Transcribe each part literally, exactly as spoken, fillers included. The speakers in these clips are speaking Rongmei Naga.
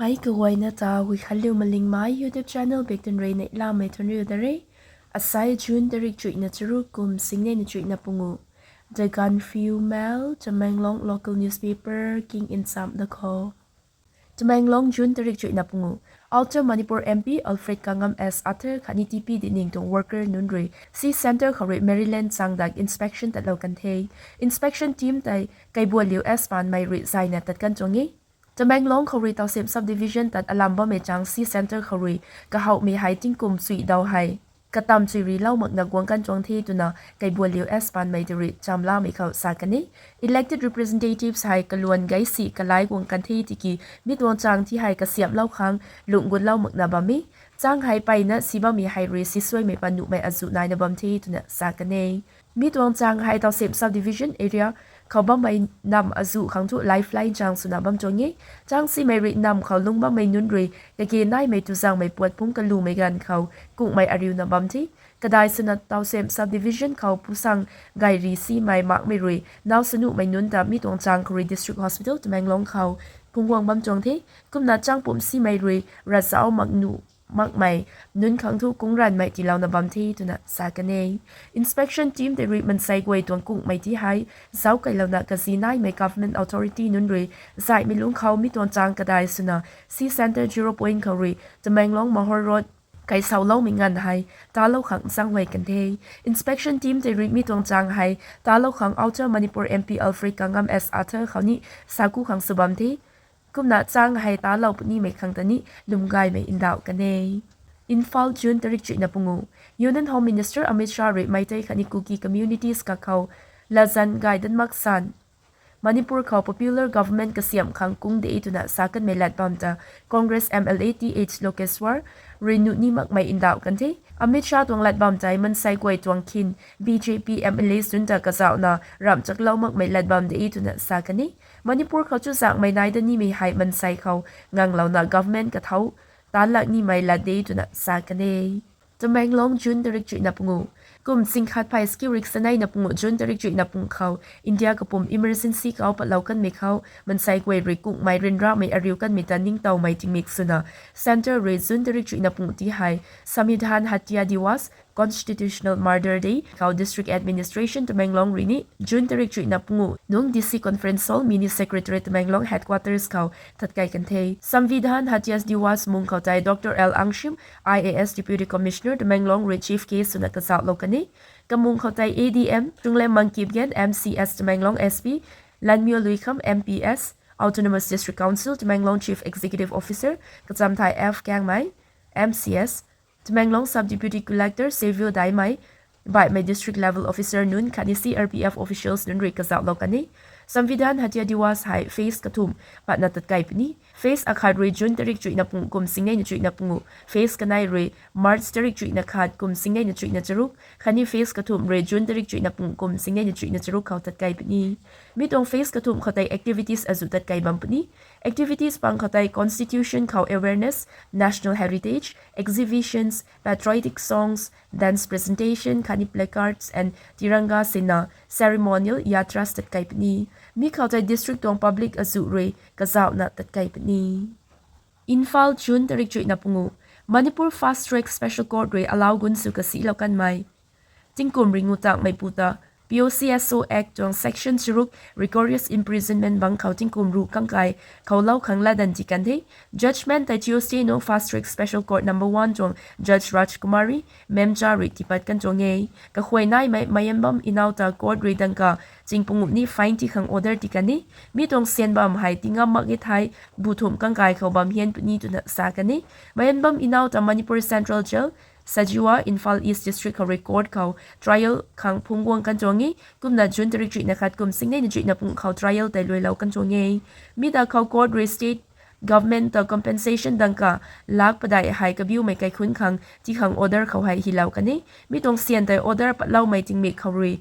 Ai kaguayna ta Guikhanliu Malingmei YouTube channel biktan rui neihlamei thuanriu da re. Asai June tarik chuihna charuk kum singnei na chuihna pungu. The Gaanphiu Mail, Tamenglong local newspaper king nchamh da khou. Tamenglong, June tarik chuihna pungu. Outer Manipur M P Alfred Kanngam S Arthur khatni T P Dining tuang worker nunc rui C Centre khou rui Maryland chang dak inspection tatlou kan the. Inspection team tei Kaibualiu S Panmei rui zayna tat kan tuang e. Tamenglong khou rui Tawsem Subdivision tat alam bammei chang C Centre khou rui kahouhmei hei tingkum chuih daw hei katam chuih rilou makna guang kan tuang the twna Kaibualiu S Panmei tei rui chamlamei khou sa kan e. Elected representatives hei kaluan gei si kalai guang kan the tiki mi tuang chang thi hei kasiamhlou khang lungh gutlou makna bam e. Chang hei mpeyna si bammei hei rui sisuaimei panuhmei azuh naina bam the twna sa kan e. Mi tuang chang hei Tawsem Subdivision area khou bammei nam azuh khang thu lifeline chang swna bam tuang e. Chang simei rui nam khou lung bammei nunc rui kage naimei tuzangmei puat phungc kalumei ganv khou kunghmei ariuna bam the. Kadai swna Tawsem Subdivision khou pusang gayri simei makmei rui nau swnuhmei nunc ta mi tuang chang khou rui District Hospital Tamenglong khou phungc guang bam tuang the. Kumna chang pumc simei rui ravzauh mak nuh makmei nunc khang thu kungranmei tiilouna bam the twna sa kan e. Inspection team tei rui mansei guay tuang kunghmei ti hei zauc kailouna kazi naimei government authority nunc rui zaihmei lungc khou mi tuang chang kadai swna C Centre zero point khou rui Tamenglong Mahor Road kaisauloumei nganv hei talou khang zaenghuay kan the. Inspection team tei rui mi tuang chang hei talou khang Outer Manipur M P Alfred Kanngam S Arthur khou ni saku khang sw bam the. Kumna chang hei talou punimei khang ta ni lwmgaymei ndauh kan e. Imphal, June tarik chuihna pungu. Union Home Minister Amit Shah rui Meitei khatni Kuki communities kakhou latzan gay dat mak san Manipur khou popular government kasiamh khang kung de twna sa kanmei lat bam ta Congress M L A Th Lokeshwar rui nuh ni makmei ndauh kan the. Amit Shah tuang lat bam tei mansei guay tuang khin B J P M L As nunc ta kazauhna ramh chaklou makmei lat bam de twna sa kan e. Manipur khou chuzaenghmei nai dat nimei hei mansei khou nganglouna government kathau tanlak nimei lat de twna sa kan e. Tamenglong, June tarik chuihna pungu. Kum singkhat phey skiu rik saneina pungu June tarik chuihna pung khou India kapum emergency kau patlou kanmei khou mansei guay rui kunghmei ryanramei ariu kanmei ta ningtowmei tingmik swna Centre rui June tarik chuihna pungu ti hei Samvidhan Hatya Diwas, Constitutional Murder Day khou District Administration Tamenglong rui ni June tarik chuihna pungu nung D C Conference Hall, Mini Secretariat Tamenglong Headquarters khou tatkai kan the. Samvidhan Hatya Diwas mung khou tei Doctor L Angshim, I A S Deputy Commissioner Tamenglong rui chief guest swna kazauhlou kan e. Kamung khou tei A D M Chunglem Mangkipgen, M C S Tamenglong S P Lanmyo Luikham, M P S Autonomous District Council Tamenglong Chief Executive Officer Kachamthai F Kangmei, M C S Tamenglong Sub Deputy Collector Savio Daimei, baihmei district level officer nunc khatni C R P F officials nunc rui kazauhlou kan e. Samvidhan Hatya Diwas hei phase kathumh patna tatkai puni. Phase akhat rui June tarik chuihna pungu kum singneina chuihna pungu, phase kanei rui March tarik chuihna khat kum singneina chuihna charuk, khatni phase kathumh rui June tarik chuihna pungu kum singneina chuihna charuk khou tatkai puni. Mi tuang phase kathumh khou tei activities azuh tatkai bam puni. Activities pang khou tei constitution khou awareness, national heritage, exhibitions, patriotic songs, dance presentation khatni placards and tiranga sina ceremonial yatras tatkai puni. Mi khou tei district tuang public azuh rui kazauhna tatkai puni. Imphal, June tarik chuihna pungu. Manipur Fast Track Special Court rui alau gun sw kasihlou kanmei tingkum ringu tangmei pu ta P O C S O Act tuang section charuk, rigorous imprisonment bang khou tingkum ruh kangkai khou lou khang latdanv ti kan the. Judgment tei Tuesday nung Fast Track Special Court number one tuang Judge Rajkumari Memcha rui tiipat kan tuang e. Kakhuay naimei Mayengbam Inaw ta court rui dangka ching pungu ni fine ti khang order ti kan e. Mi tuang syan bam hei tingam mak e thei bu thumh kangkai khou bam hian puni twna sa kan e. Mayengbam Inaw ta Manipur Central Jail, Sajiwa, Imphal East District khou rui court khou trial khang phungc guang kan tuang e. Kumna June tarik chuihna khat kum singneina chuihna pungu khou trial tei luailou kan tuang e. Mi ta khou court rui state government ta compensation dangka lakh padeih hei kabiumei kaikhunc khang ti khang order khou hei hylou kan e. Mi tuang syan tei order patloumei tingmik khou rui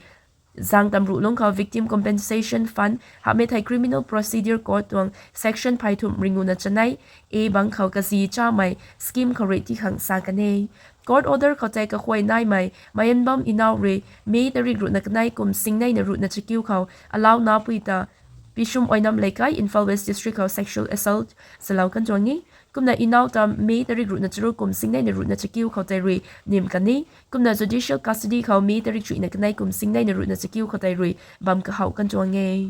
zang tam ruh lungc khou Victim Compensation Fund hamhmei thei Criminal Procedure Code tuang section phey thumh ringuna chanei A bang khou kazi chamei scheme khou rui ti khang sa kan e. Court order khou tei kakhuay naimei Mayengbam Inaw rui May tarik ruhna kanei kum singneina ruhna chakiu khou alau napui ta Pishum Oinam Leikai, Imphal West District khou sexual assault salou kan tuang e. Kumna inau ta May tarik ruhna charuk kum singneina ruhna chakiu khou tei rui nim kan e. Kumna judicial custody khou May tarik chuihna kanei kum singneina ruhna chakiu khou tei rui bam kahouh kan tuang e.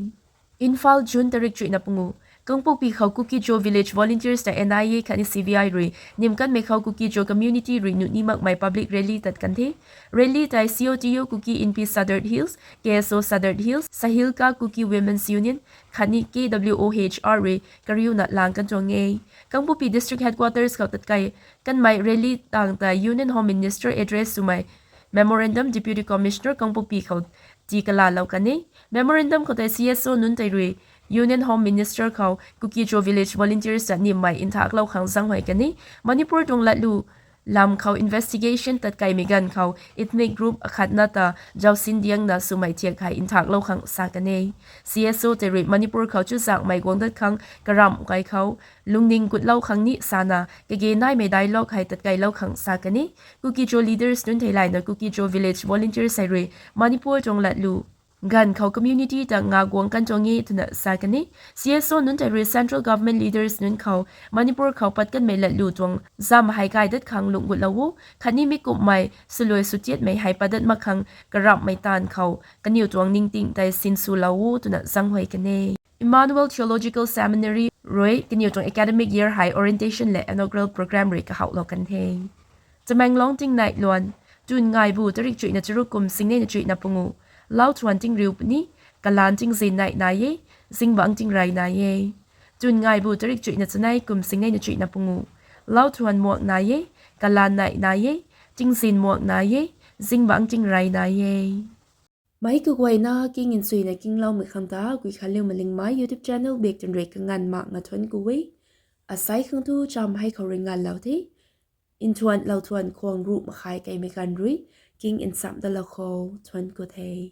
Imphal, June tarik chuihna pungu. Kangpokpi khou Kuki-Zo village volunteers ta N I A khatni C B I rui nim kanmei khou Kuki-Zo community rui nuh ni makmei public rally tat kan the. Rally tei C O T U Kuki Inpi Sadar Hills, K S O Sadar Hills, Sahilka Kuki Women's Union khatni K W O H R rui kariuna lang kan tuang e. Kangpokpi District Headquarters khou tat kai kanmei rally tang ta Union Home Minister address swmei memorandum Deputy Commissioner Kangpokpi khou tii kalalou kan e. Memorandum khou tei C S O nunc tei rui Union Home Minister khou Kuki-Zo village volunteers ta nimmei nthaklou khang zaeng huay kan e. Manipur tuang latlu lam khou investigation tat kaimei ganv khou ethnic group akhatna ta zausin diangna swmei thiak hei nthaklou khang sa kan e. C S O tei rui Manipur khou chuzaenghmei guang dat khang karamh kai khou lungning gutlou khang ni sana kage naimei dialogue hei tat kailou khang sa kan e. Kuki-Zo leaders nunc theilayna Kuki-Zo village volunteers hei rui Manipur tuang latlu ganv khou community ta nga guang kan tuang e twna sa kan e. C S O nunc tei rui central government leaders nunc khou Manipur khou pat kanmei latlu tuang zam hei kai dat khang lungh gutlou o, khatni mi kumhmei swluai swtiatmei hei pat dat mak khang karamhmei taanv khou kaniw tuang ningting tei sinswlou o twna zaeng huay kan e. Emmanuel Theological Seminary rui kaniw tuang academic year hei orientation le inaugural program rui kahouhlou kan the. Tamenglong tingnai luan, tun ngaibu tarik chuihna charuk kum singneina chuihna pungu, lau thuan tingriu puni, kalan tingzin nai nai e, zingbangc tingrey nai e. Tun ngaibu tarik chuihna chanei kum singneina chuihna pungu, lau thuan muak nai e, kalan nai nai e, tingzin muak nai e, zingbangc tingrey nai e. Meic kaguayna king nsuina kingloumei khang ta gui khanliu malingmei YouTube channel bak tun rui kanganv mak nga thuanc ku e. Asei khang thu cham hei khou rui nganvlou the. Nthuanlou thuan khwang ruh makhai keimei ganv rui king nsam dalou khou thuanc ku the.